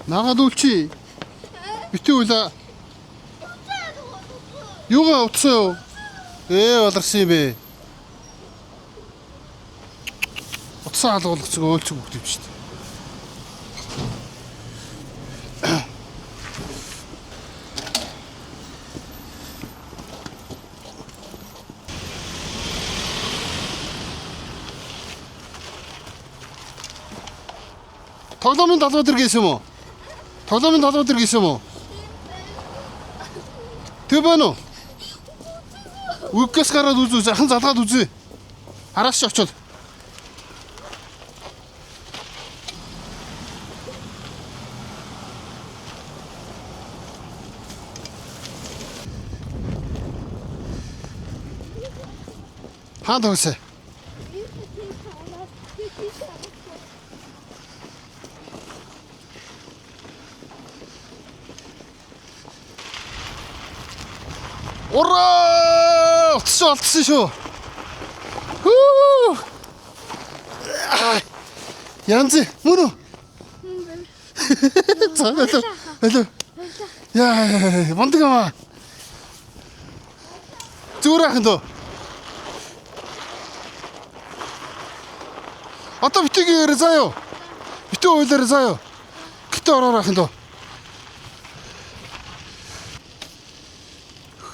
Нагаад үлчи. Битүү үлээ. Юугаа утсан юу? Боларсан юм бэ. Утсан алгуулагч өөлцөг бүгд юм шүү дээ. Тоглоомын долоо дээр гисэн юм уу? Тоглоомын долоо дээр гисэн юм уу? Тэг байна уу? Үггээс гараад үз үз ахын залгаад үзье. Араас чи очоод. Хаан тогсоо. Ура! Утсан олдсон шүү. Хүү! Янз мөн үү? За алуу. Алуу. Яа, мундаг юм аа. Зүгээр ахын дөө. Одоо битгийгээр заа юу? Битүү уйлаар заа юу? Гэтэ ороор ахын дөө.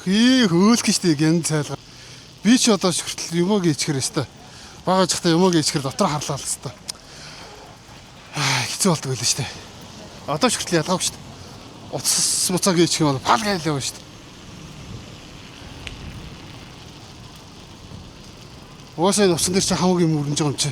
Хий хөөлөх штэ гэн цайлга. Би ч одоо шүртэл юмог ичгэр өстой. Бага жахта юмог ичгэр дотор харлаа л өстой. Аа хэцүү болдог байлаа штэ. Одоо шүртэл ялгаагүй штэ. Утас муцааг ичх юм бол пал гээл явна штэ. Угаасаа энэ усан дээр чи хамаг юм өрнөж байгаа юм чи.